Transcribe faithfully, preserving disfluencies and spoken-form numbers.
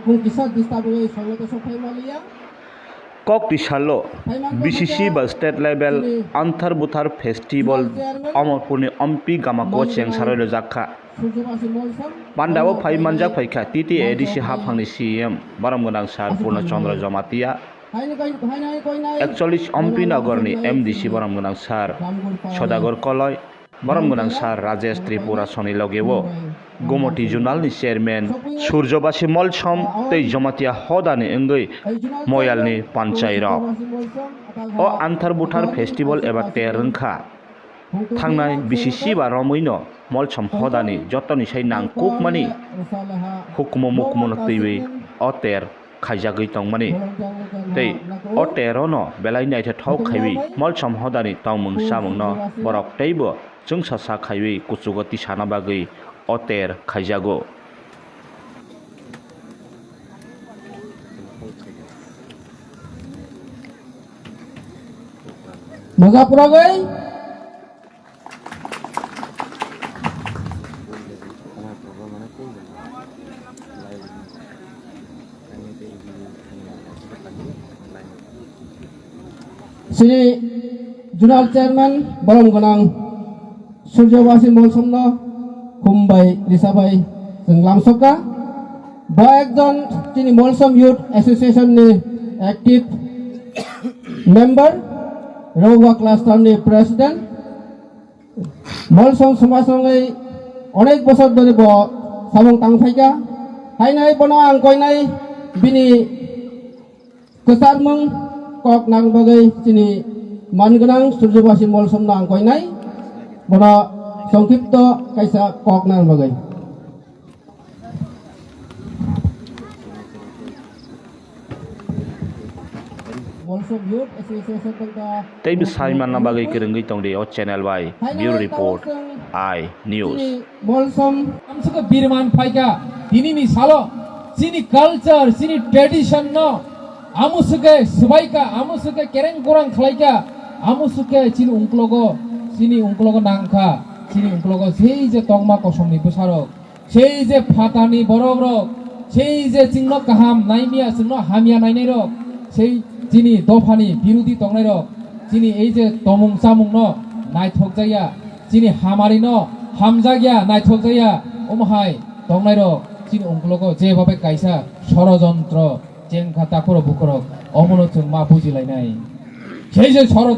Mung kisa disturb wngwi songno to sok phai manliya. Kok tisalo B C C ba state level Anthar Buthar Festival Amarpurni Ompi Gamako chengsarai rwjak kha. Pandao phai manjak phai kha T T A D C haphangni C E M borom gwnang Sir Purno Chandra Jamatia. Ekchollish Ompi Nogorni M D C borom gwnang Sir Sodagar Koloi, borom gwnang Sir Rajesh Tripura soni logeo Gomoti Zonalni Chairman Surjobasi Molsom tei Jamatia hodani wngwi Moyalni panchairok. O Anthar Buthar Festival eba ter wngkha. Thangnai B C C ba romwino Molsom hodani jotoni sai nangkukmani hukumu mukumuno twiwi o ter khaijagwi tongmani tei o terono belai naithothok khaiwi Molsom hodani tongmung chamungno borok teibo chwngsacha khaiwi kuchugo tisana bagwi o ter khaijago. Moja puragwi. Chini Zonal Chairman borom gwnang Surjobasi Molsomno khum bai risa bai chwng lamsokha. Bo ekjon chini Molsom Youth Association ni active member, Rowa Cluster ni President. Molsom somaj wngwi onek bosor dhori bo samung tang phaikha. Hainai bono ang koinai bini kwcharmung kok nang bagwi chini man gwnang Surjobasi Molsomno ang koinai. Bono songkipto kaisa kok nang bagwi. Tei bwsai manna bagwi kwrwngwi tongdi o channel bai. Bureau Report, I News. Molsom amsukhe birman phaikha, dinini salo chini culture, chini tradition no amusuke swaikha, amusuke kereng korang khlaikha, amusuke chini ungklogo, chini ungklogo nangkha, chini ungklogo sei je tongma kosomni bwsarok. Sei je phatani borok rok, sei je chwngno kaham naimya, chwngno hamya nainai rok, sei chini dophani birodi tongnai rok, chini ei je tomung chamung no naithok jaya, chini hamari no hamjakya, naithok jaya, omo hai tongnai rok chini ungklogo je babe kaisa sorojontro chengkha takhurok bukhurok, omono chwng ma bujilainai. Sei je soro